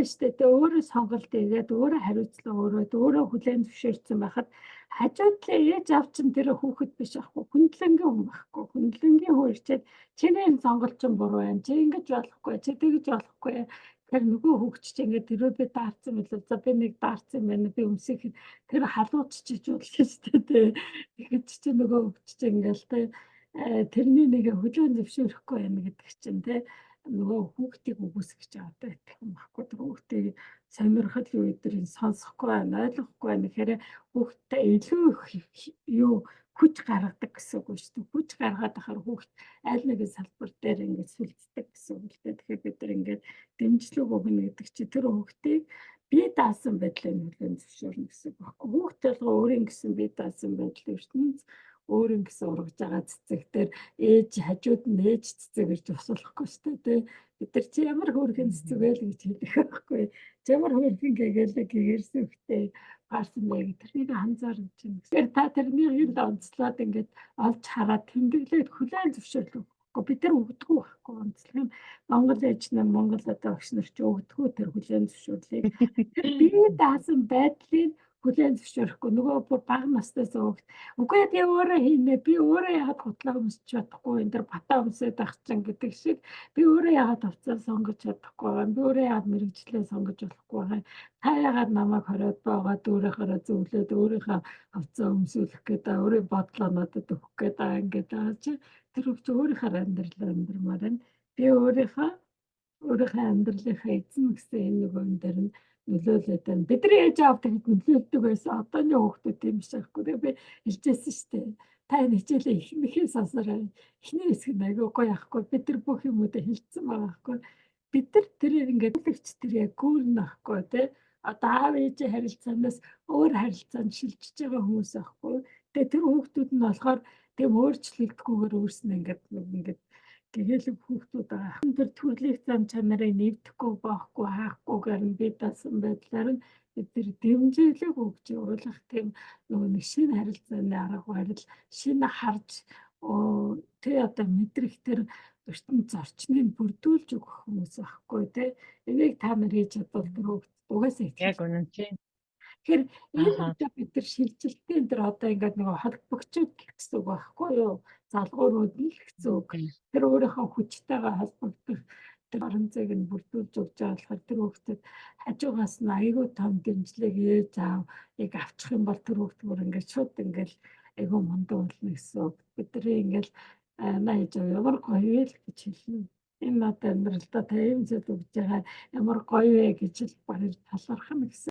өөрөө штэ тэ өөрөө сонголт хийгээд, өөрөө хариуцлага өөрөө өөрөө хүлээн зөвшөөрсөн байхад хажуу талын ээж аав чинь тэр хүүхэд биш аахгүй, хүндлэнгийн хүн байхгүй. Хүндлэнгийн хүн ирчээд чиний энэ сонголт чинь буруу байна. Чи ингэж болохгүй, чи тэгж болохгүй. Тэр нөгөө хүүхд чинь ингээд тэрөө би даарсан мөлөө. За би нэг даарсан юм байна. Би өмсөх тэр халууччих болно штэ тэ. Тэгэхэд чи нөгөө хүүхд чинь ингээл тэ тэрний нэг хүлээн зөвшөөрөхгүй байна гэдэг чинь тэ нөгөө хүүхдийг үгүйсгэж байгаатай адилхан байхгүй. Тэр хүүхдийг сонирхол юу өдрийг сонсохгүй байна, ойлгохгүй байна гэхээр хүүхдтэй илүү юу хүч гаргадаг гэсэн үг шүү дээ. Хүч гаргаад ахаар хүүхд аль нэгэн салбар дээр ингээд сүлддэг гэсэн үг л дээ. Тэгэхээр бид нар ингээд дэмжлэг өгнө гэдэг чинь тэр хүүхдийг бие даасан байдлыг нөлөөн зөвшөөрнө гэсэн үг байхгүй. Хүүхд толгой өөрийн гэсэн бие даасан байдлыг ертөнц өөрийн гэсэн ургаж байгаа цэцэг дээр ээж хажууд нь ээж цэцэг гэж усуулахгүй шүү дээ. Бид нар чи ямар хөөрхөн цэцэг вэ л гэж хэлэх байхгүй. Чи ямар хөөрхөн гээгээл гэгэрсэн хөхтэй парсан бэ тэрнийг анзаарна чинь. Тэгэхээр та тэрнийг л онцлоод ингээд олж хараад тэмдэглээд хүлээн зөвшөөрлөө өгөхгүй. Бид нар өгдөггүй байхгүй онцлог юм. Монгол ээж нар, Монгол одоо багш нар ч өгдөггүй тэр хүлээн зөвшөөрлийг. Тэр бие даасан байдлыг хүлээн зөвшөөрөхгүй, нөгөө бүр бага наснаас өөгд үгүй би өөрөө хийнэ, би өөрөө яагаад хутлаа өмсч чадахгүй, энэ төр бата өмсөд ах чинь гэдэг шиг, би өөрөө яагаад хувцас сонгож чадахгүй байгаа, би өөрөө яагаад мэргэжлээ сонгож болохгүй байгаа, та яагаад намайг хориод боогоод өөрөөхөө зөвлөөд өөрийнхөө хувцас өмсүүлэх гэдэг, өөрийн бодлоо надад өгөх гэдэг байгаа ингээд байгаа чи тэр хөвч өөрийнхөө амьдрал амьдрмаар байна. Би өөрийнхөө өөрийнхөө амьдралынхаа эзэн гэсэн энэ нөгөө юм дээр нь нөлөөлөд байна. Бидний ээж аав тэгэд нөлөөлдөг байсан. Одооны хүүхдүүд тийм биш байхгүй. Тэгээ би хэлжсэн шүү дээ. Та энэ хичээлээ эхнийхээ сонсороо. Эхний хэсэг нь айгүй гоё ахгүй. Бид нар бүх юмудаа хэлсэн байгаа байхгүй. Бид нар тэр ингээд лэгч тэр яг гүүрнэ ахгүй тий. Одоо аав ээжийн харилцаанаас өөр харилцаанд шилжиж байгаа хүмүүс байхгүй. Тэгээ тэр хүүхдүүд нь болохоор тийм өөрчлөгдөхгүйгээр өөрснөө ингээд ингээд гэгээлэг хүүхдүүд байгаа. Тэр төрлөх зам чанарыг нэвдэхгүй, боохгүй, хаахгүйгээр нь бие даасан байдлаар нь бид тэр дэмжлэг өгч явуулах тийм нөгөө нэг шинэ харилцааны арга барил, шинэ харж тэ одоо мэдрэх тэр ертөнц орчныг бүрдүүлж өгөх хүмүүс байхгүй тий. Энийг та нар хийж чадвал тэр хүүхд угаасаа Яг үнэн чинь. Тэгэхээр энэ одоо бид нар шилжилтийн тэр одоо ингээд нөгөө холбогчод гэсэн үг байхгүй юу? Залгуурууд нь л гэсэн үг. Тэр өөрийнхөө хүчтэйгээ холбогдох тэр орон зайг нь бүрдүүлж өгч байгаа болохоор тэр хүүхдэд хажуугаас нь айгүй том дэмжлэг ээж аав яг авчих юм бол тэр хүүхд бүр ингээд шууд ингээд айгүй мундаг болно гэсэн үг. Бидний ингээд наа ээж аав ямар гоё вэ л гэж хэлнэ. Энэ надад амьдралдаа та ийм зүйл өгж байгаа ямар гоё вэ гэж л баяр талархна гэсэн.